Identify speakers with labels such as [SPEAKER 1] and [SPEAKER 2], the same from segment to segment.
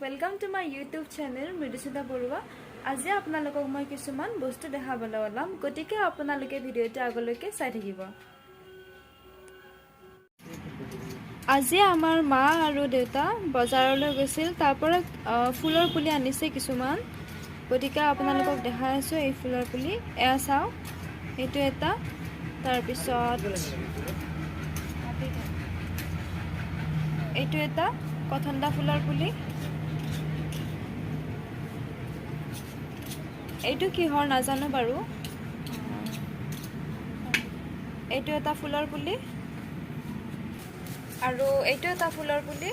[SPEAKER 1] Welcome to my YouTube channel Mridusmita Barua. আজি আপোনালোকক মই কিছুমান বস্তু দেখাবলৈ ওলাম, গতিকে আপোনালোকে ভিডিঅ'টো আগলৈকে চাই থাকিব। আজি আমাৰ মা আৰু দেউতা বজাৰলৈ গৈছিল, তাৰ পৰা ফুলৰ পুলি আনিছে কিছুমান। গতিকে আপোনালোকক দেখাই আছোঁ এই ফুলৰ পুলি। এয়া চাওক, এইটো এটা, তাৰপিছত এইটো এটা কথন্দা ফুলৰ পুলি। এইটো কিহৰ নাজানো বাৰু। এইটো এটা ফুলৰ পুলি আৰু এইটো এটা ফুলৰ পুলি।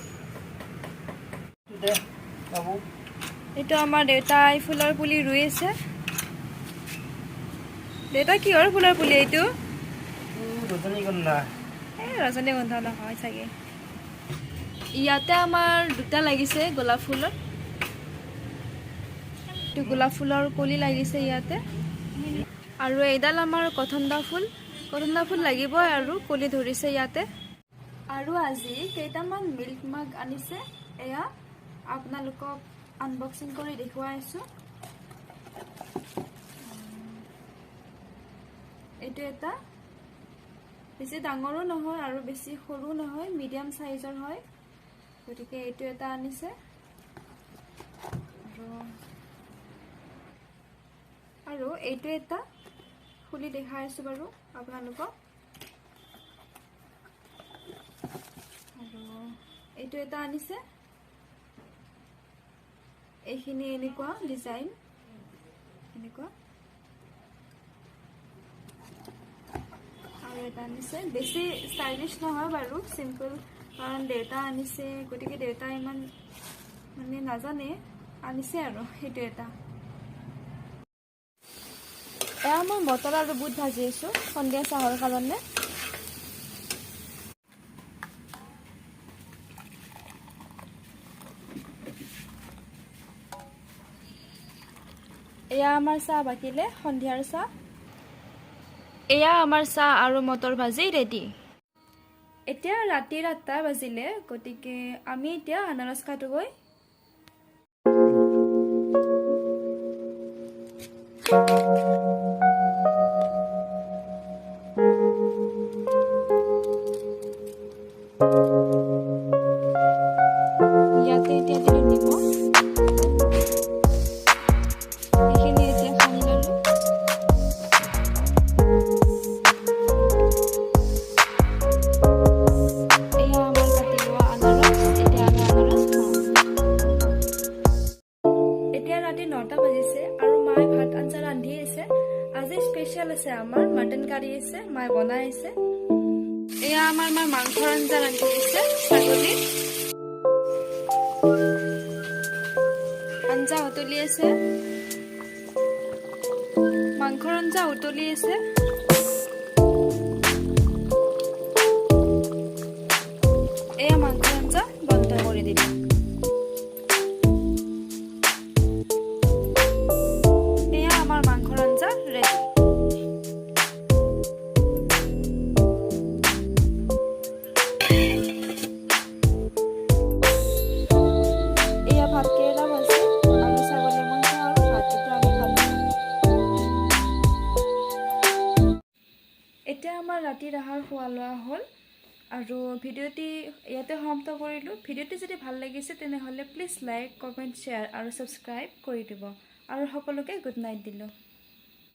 [SPEAKER 1] এইটো আমাৰ দেউতাই ফুলৰ পুলি ৰুই আছে। দেউতা, কিহৰ ফুলৰ পুলি এইটো?
[SPEAKER 2] ৰজনীগন্ধা।
[SPEAKER 1] এই ৰজনীগন্ধা নহয় চাগে। ইয়াতে আমাৰ দুটা লাগিছে গোলাপ ফুলৰ। এইটো গোলাপ ফুলৰ কলি লাগিছে ইয়াতে। আৰু এইডাল আমাৰ কথন্দা ফুল। কথন্দা ফুল লাগিবই আৰু কলি ধৰিছে ইয়াতে। আৰু আজি কেইটামান মিল্ক মাগ আনিছে, এয়া আপোনালোকক আনবক্সিং কৰি দেখুৱাই আছোঁ। এইটো এটা বেছি ডাঙৰো নহয় আৰু বেছি সৰু নহয়, মিডিয়াম চাইজৰ হয়। গতিকে এইটো এটা আনিছে। আৰু এইটো এটা খুলি দেখাই আছোঁ বাৰু আপোনালোকক। আৰু এইটো এটা আনিছে। এইখিনি এনেকুৱা ডিজাইন, এনেকুৱা। আৰু এটা আনিছে, বেছি ষ্টাইলিছ নহয় বাৰু, চিম্পল, কাৰণ দেউতা আনিছে, গতিকে দেউতা ইমান মানে নাজানে, আনিছে আৰু সেইটো এটা। এয়া মই মটৰ আৰু বুট ভাজি আছোঁ সন্ধিয়া চাহৰ কাৰণে। এয়া আমাৰ চাহ বাকিলে, সন্ধিয়াৰ চাহ। এয়া আমাৰ চাহ আৰু মটৰ ভাজি ৰেডি। এতিয়া ৰাতিৰ 8টা বাজিলে, গতিকে আমি এতিয়া আনাৰস কাটোগৈ। ইয়াতে এতিয়া দিলোঁ নিমখ, এইখিনি এতিয়া সানি ল'লোঁ। এয়া আমাৰ কাটি লোৱা আনাৰস, এতিয়া আমি আনাৰস খাওঁ। এতিয়া ৰাতি 9টা বাজিছে আৰু মায়ে ভাত আঞ্জা ৰান্ধি আছে। আজি স্পেচিয়েল আছে আমাৰ, মাটন কাৰী আছে, মায়ে বনাই আছে। এয়া আমাৰ মায়ে মাংসৰ আঞ্জা ৰান্ধি আছে, ছাগলী আঞ্জা উতলি আছে, মাংসৰ আঞ্জা উতলি আছে। এয়া মাংসৰ আঞ্জা বন্ধ কৰি দিলোঁ। এয়া আমাৰ মাংসৰ আঞ্জা ৰেডি। এয়া ভাত কেৰেলা ভাজি আৰু ছাগলী মাংস আৰু ভাত, এতিয়া আমি খালোঁ। এতিয়া আমাৰ ৰাতিৰ আহাৰ খোৱা লোৱা হ'ল আৰু ভিডিঅ'টি ইয়াতে সমাপ্ত কৰিলোঁ। ভিডিঅ'টি যদি ভাল লাগিছে তেনেহ'লে প্লিজ লাইক, কমেণ্ট, শ্বেয়াৰ আৰু ছাবস্ক্ৰাইব কৰি দিব। আৰু সকলোকে গুড নাইট দিলোঁ।